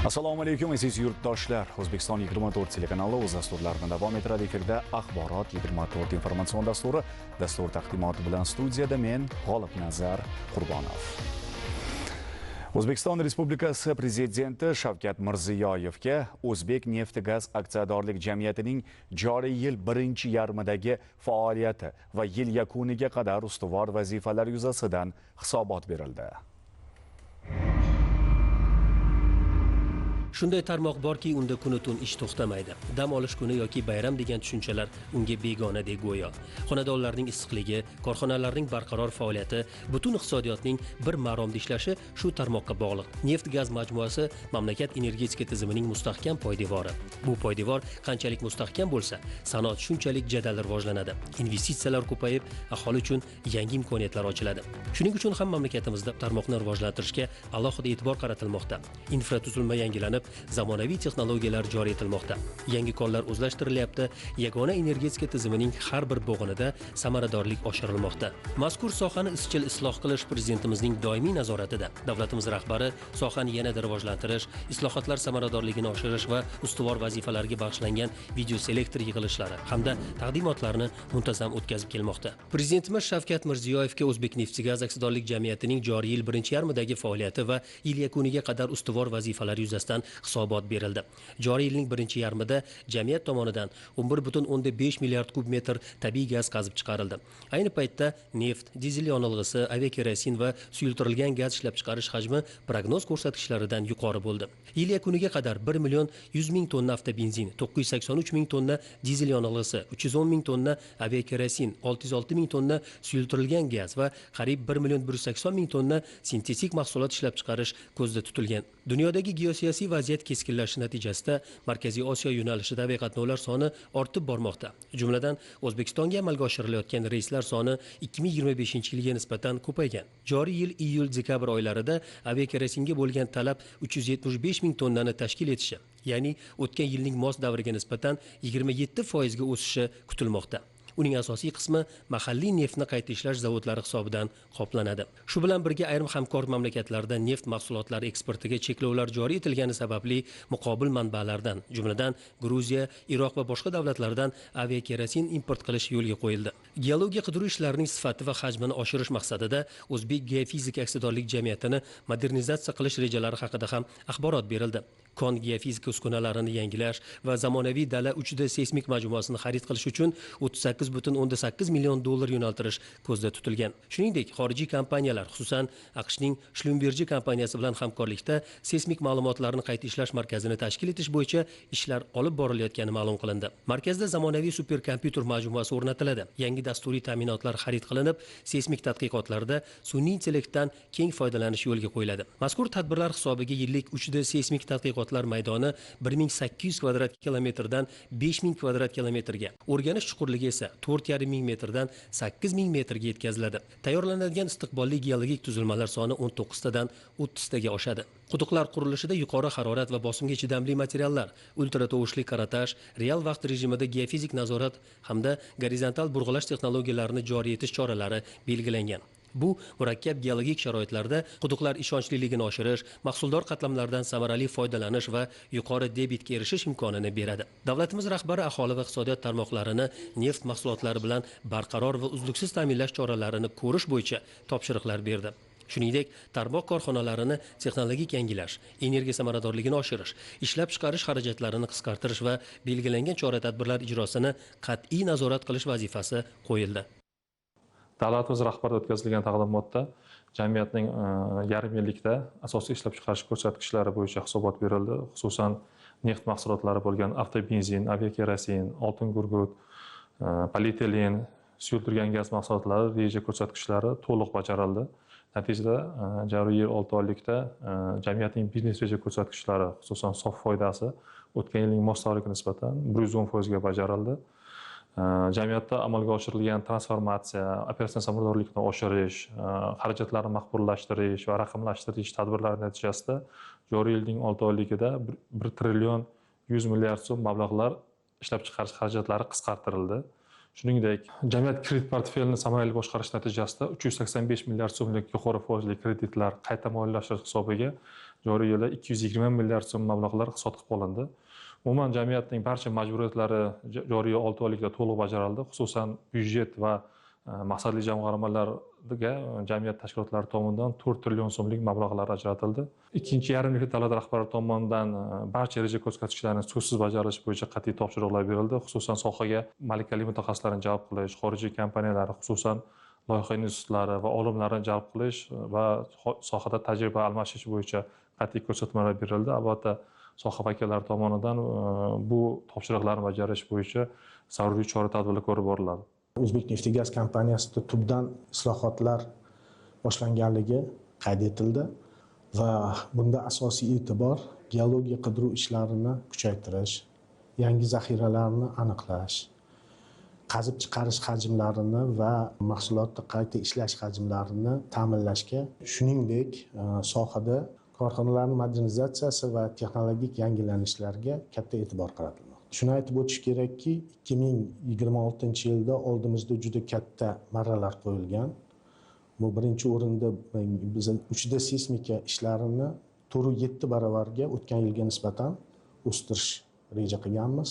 Assalomu alaykum aziz yurtdoshlar. O'zbekiston 24 telekanali o'z dasturlarini davom ettiradi. Efirda Axborot 24 informatsion dasturi. Dastur taqdimoti bilan studiyada men G'olibnazar Qurbonov. O'zbekiston Respublikasi Prezidenti Shavkat Mirziyoyevga O'zbek Neft-Gaz aksiyadorlik jamiyatining joriy yil birinchi yarmidagi faoliyati va yil yakuniga qadar ustuvor vazifalar yuzasidan hisobot berildi. Shunday tarmoq borki, unda kunu-tun ish to'xtamaydi. Dam olish kuni yoki bayram degan tushunchalar unga begonadek go'yo. Xonadonlarning issiqligi, korxonalarning barqaror faoliyati, butun iqtisodiyotning bir maromda ishlashi shu tarmoqqa bog'liq. Neft-gaz majmuasi mamlakat energetika tizimining mustahkam poydevori. Bu poydevor qanchalik mustahkam bo'lsa, sanoat shunchalik jadal rivojlanadi. Investitsiyalar ko'payib, aholi uchun yangi imkoniyatlar ochiladi. Shuning uchun ham mamlakatimizda tarmoqni rivojlantirishga alohida e'tibor qaratilmoqda. Infratuzilma yangilanib, zamonaviy texnologiyalar joriy etilmoqda. Yangi konlar o'zlashtirilyapti, yagona energetika tizimining har bir bo'g'inida samaradorlik oshirilmoqda. Mazkur sohani izchil isloh qilish prezidentimizning doimiy nazoratida. Davlatimiz rahbari sohani yanada rivojlantirish, islohotlar samaradorligini oshirish va ustuvor vazifalarga bag'ishlangan videoselektor yig'ilishlari hamda taqdimotlarni muntazam o'tkazib kelmoqda. Prezidentimiz Shavkat Mirziyoyevga O'zbekneftgaz aksiyadorlik jamiyatining joriy yil birinchi yarmidagi faoliyati va yil yakuniga qadar ustuvor vazifalar yuzasidan hisobot berildi. Joriy yilning birinchi yarmida jamiyat tomonidan 11,5 milliard kub metr tabiiy gaz qazib chiqarildi. Ayni paytda neft, dizel yonilg'isi, aviakerosin va suyultirilgan gaz ishlab chiqarish hajmi prognoz ko'rsatkichlaridan yuqori bo'ldi. Yil yakuniga qadar 1 million 100 ming tonna avtobenzin, 983 ming tonna dizel yonilg'isi, 310 ming tonna aviakerosin, 606 ming tonna suyultirilgan gaz va qariyb 1 million 180 ming tonna sintetik mahsulot ishlab chiqarish ko'zda tutilgan. Dunyodagi geosiyosiy vaziyat keskinlashishi natijasida Markaziy Osiyo yo'nalishida aviaqatnovlar soni ortib bormoqda. Jumladan, O'zbekistonga amalga oshirilayotgan reyslar soni 2025-yilga nisbatan ko'paygan. Joriy yil iyul-dekabr oylarida aviakerosinga bo'lgan talab 375 ming tonnani tashkil etishi, ya'ni o'tgan yilning mos davriga nisbatan 27% ga o'sishi kutilmoqda. Uning asosiy qismi mahalliy neftni qayta ishlash zavodlari hisobidan qoplanadi. Shu bilan birga ayrim hamkor mamlakatlarda neft mahsulotlari eksportiga cheklovlar joriy etilgani sababli muqobil manbalardan, jumladan Gruziya, Iroq va boshqa davlatlardan aviakerosin import qilish yo'lga qo'yildi. Geologiya qidiruv ishlarining sifati va hajmini oshirish maqsadida O'zbek geofizika aksiyadorlik jamiyatini modernizatsiya qilish rejalari haqida ham axborot berildi. Kon geofizika uskunalarini yangilash va zamonaviy dala 3D seysmik majmuasini xarid qilish uchun 38,8 million dollar yo'naltirish ko'zda tutilgan. Shuningdek, xorijiy kompaniyalar, xususan AQShning Schlumberger kompaniyasi bilan hamkorlikda seysmik ma'lumotlarni qayta ishlash markazini tashkil etish bo'yicha ishlar olib borilayotgani ma'lum qilindi. Markazda zamonaviy superkompyuter majmuasi o'rnatiladi. Yangi dasturiy ta'minotlar xarid qilinib, seysmik tadqiqotlarda sun'iy intellektdan keng foydalanish yo'lga qo'yiladi. Mazkur tadbirlar hisobiga yillik 3D seysmik tadqiqotlar maydoni 1800 kvadrat kilometrdan 5000 kvadrat kilometrga, o'rganish chuqurligi esa 4,5 ming metrdan 8 ming metrga yetkaziladi. Tayyorlanadigan istiqbolli geologik tuzilmalar soni 19 tadan 30 taga oshadi. Quduqlar qurilishida yuqori harorat va bosimga chidamli materiallar, ultratovushli karatash, real vaqt rejimida geofizik nazorat hamda gorizontal burg'ulash texnologiyalarini joriy etish choralari belgilangan. Bu murakkab geologik sharoitlarda quduqlar ishonchliligini oshirish, mahsuldor qatlamlardan samarali foydalanish va yuqori debitga erishish imkonini beradi. Davlatimiz rahbari aholi va iqtisodiyot tarmoqlarini neft mahsulotlari bilan barqaror va uzluksiz ta'minlash choralarini ko'rish bo'yicha topshiriqlar berdi. Shuningdek, tarmoq korxonalarini texnologik yangilash, energiya samaradorligini oshirish, ishlab chiqarish xarajatlarini qisqartirish va belgilangan chora-tadbirlar ijrosini qat'iy nazorat qilish vazifasi qo'yildi. Davlatimiz rahbari o'tkazilgan taqdimotda jamiyatning yarim yillikda asosiy ishlab chiqarish ko'rsatkichlari bo'yicha hisobot berildi. Xususan, neft mahsulotlari bo'lgan avtobenzin, aviakerosin, oltin gurgut, polietilen, suyultirilgan gaz mahsulotlari reja ko'rsatkichlari to'liq bajarildi. Natijada joriy yil 6 oylikda jamiyatning biznes reja ko'rsatkichlari, xususan sof foydasi o'tgan yilning mos davriga nisbatan 110% ga bajarildi. Jamiyatda amalga oshirilgan transformatsiya, operatsion samaradorlikni oshirish, xarajatlarni maqbullashtirish va raqamlashtirish tadbirlari natijasida joriy yilning 6 oyligida 1 trillion 100 milliard so'm mablag'lar ishlab chiqarish xarajatlari qisqartirildi. Shuningdek, jamiyat kredit portfelini samarali boshqarish natijasida 385 milliard so'mlik yuqori foizli kreditlar qayta moliyalashtirish hisobiga joriy yilda 220 milliard so'm mablag'lar hisob qilib olindi. Umuman jamiyatning barcha majburiyatlari joriy 6 oylikda to'liq bajarildi. Xususan, byudjet va maqsadli jamg'armalarga jamiyat tashkilotlari tomonidan 4 trillion so'mlik mablag'lar ajratildi. Ikkinchi yarim yilda davlat rahbari tomonidan barcha reja ko'rsatkichlarini so'zsiz bajarilishi bo'yicha qat'iy topshiriqlar berildi. Xususan, sohaga malakali mutaxassislarni jalb qilish, xorijiy kompaniyalar, xususan loyiha institutlari va olimlarni jalb qilish va sohada tajriba almashish bo'yicha qat'iy ko'rsatmalar berildi. Albatta, soha vakillari tomonidan bu topshiriqlarni bajarish bo'yicha zaruriy chora-tadbirlar ko'rib boriladi. O'zbekneftgaz kompaniyasida tubdan islohotlar boshlanganligi qayd etildi va bunda asosiy e'tibor geologiya qidiruv ishlarini kuchaytirish, yangi zaxiralarni aniqlash, qazib chiqarish hajmlarini va mahsulotni qayta ishlash hajmlarini ta'minlashga, shuningdek, sohada korxonalarning modernizatsiyasi va texnologik yangilanishlarga katta e'tibor qaratilmoqda. Shuni aytib o'tish kerakki, 2026-yilda oldimizda juda katta marralar qo'yilgan. Bu birinchi o'rinda biz 3D seysmika ishlarini 4.7 barobarga o'tgan yilga nisbatan o'stirish reja qilganmiz.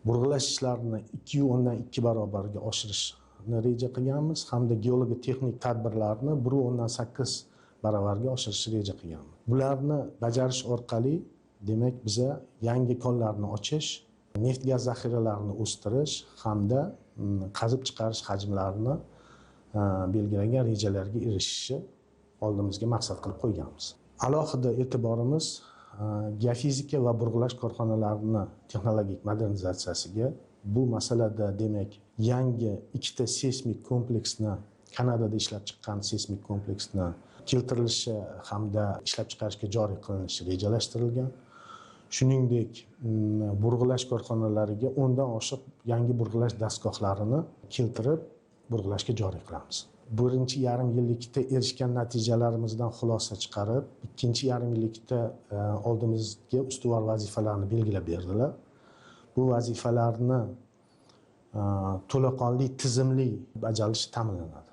Burg'ulash ishlarini 2.2 barobarga oshirishni reja qilganmiz hamda geologiya texnik tadbirlarni 1.8 barobarga oshirishni reja qilganmiz. Bularni bajarish orqali, demak, biza yangi konlarni ochish, neft gaz zaxiralarini o'stirish hamda qazib chiqarish hajmlarini belgilangan rejalarga erishishni oldimizga maqsad qilib qo'yganmiz. Alohida e'tiborimiz geofizika va burg'ulash korxonalarini texnologik modernizatsiyasiga. Bu masalada, demak, yangi ikkita seysmik kompleksni, Kanadada ishlab chiqqan seysmik kompleksni keltirilishi hamda ishlab chiqarishga joriy qilinishi rejalashtirilgan. Shuningdek, burg'ulash korxonalariga 10 dan oshiq yangi burg'ulash dastgohlarini keltirib, burg'ulashga joriy qilamiz. Birinchi yarim yillikda erishgan natijalarimizdan xulosa chiqarib, ikkinchi yarim yillikda oldimizga ustuvor vazifalarni belgilab berdilar. Bu vazifalarni to'laqonli, tizimli bajarilishi ta'minlanadi.